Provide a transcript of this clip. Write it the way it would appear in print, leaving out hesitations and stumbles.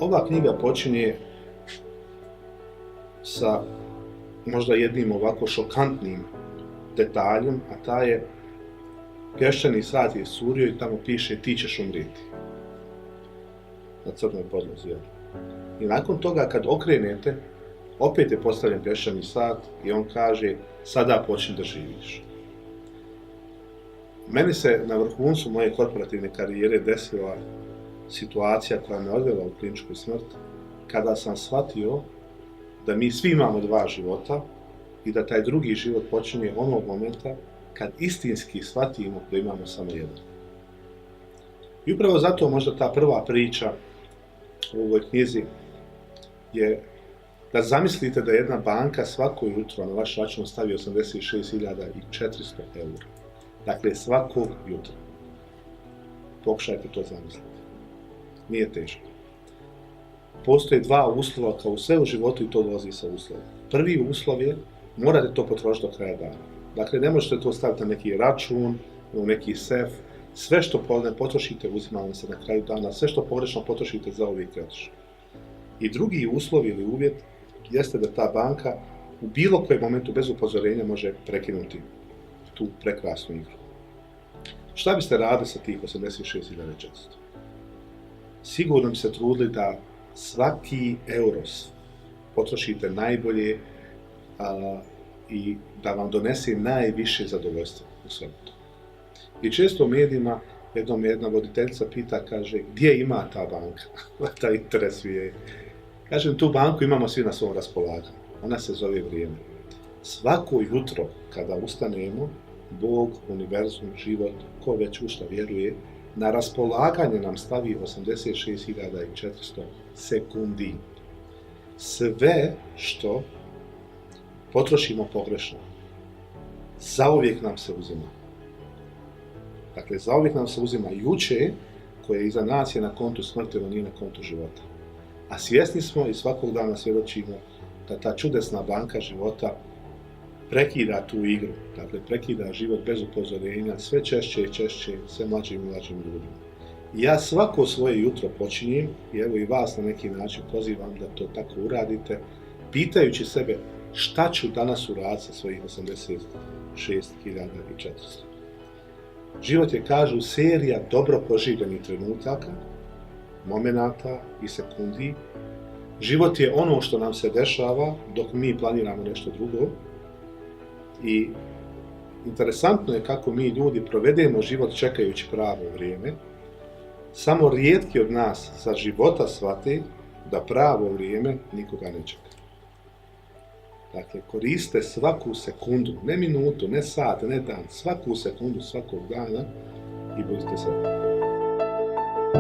ova knjiga počinje sa možda jednim ovako šokantnim detaljem, a ta je pješčani sat je iscurio i tamo piše ti ćeš umrijeti. Na crnoj podlozi. I nakon toga kad okrenete, opet je postavljen pješčani sat i on kaže sada počni da živiš. Meni se na vrhuncu moje korporativne karijere desila situacija koja me odvela u kliničku smrt, kada sam shvatio da mi svi imamo dva života i da taj drugi život počinje onog momenta kad istinski shvatimo da imamo samo jedan. I upravo zato možda ta prva priča u ovoj knjizi je da zamislite da jedna banka svako jutro na vaš račun stavi 86.400 eura. Dakle, svakog jutra. Pokušajte to zamisliti. Nije teško. Postoje dva uslova kao sve u životu i to dolazi sa uslovom. Prvi uslov je, morate to potrošiti do kraja dana. Dakle, ne možete to staviti na neki račun, u neki sef. Sve što ne potrošite uzima vam se na kraju dana, sve što pogrešno potrošite za uvijek reći. I drugi uslov ili uvjet jeste da ta banka u bilo kojem momentu bez upozorenja može prekinuti tu prekrasnu igru. Šta biste radili sa tih 86.400? Sigurno bi se trudili da svaki euros potrošite najbolje i da vam donese najviše zadovoljstva u svemu to. I često u medijima jedna voditeljica pita, kaže, gdje ima ta banka? Ta interesuje. Kažem, tu banku imamo svi na svom raspolaganju. Ona se zove vrijeme. Svako jutro kada ustanemo, Bog, univerzum, život, ko već u šta vjeruje, na raspolaganje nam stavi 86.400 sekundi. Sve što potrošimo pogrešno, zauvijek nam se uzima. Dakle, zauvijek nam se uzima juče, koje iza nas je na kontu smrti, ili nije na kontu života. A svjesni smo i svakog dana svjedočimo da ta čudesna banka života prekida tu igru, dakle prekida život bez upozorenja, sve češće i češće, sve mlađim i mlađim ljudima. I ja svako svoje jutro počinjem, i evo i vas na neki način pozivam da to tako uradite, pitajući sebe šta ću danas uraditi sa svojih 86.400. Život je, kažu, serija dobro proživljenih trenutaka, momenata i sekundi. Život je ono što nam se dešava dok mi planiramo nešto drugo. I interesantno je kako mi ljudi provedemo život čekajući pravo vrijeme. Samo rijetki od nas sa života shvate da pravo vrijeme nikoga ne čeka. Dakle, koriste svaku sekundu, ne minutu, ne sat, ne dan, svaku sekundu svakog dana i budite sretni.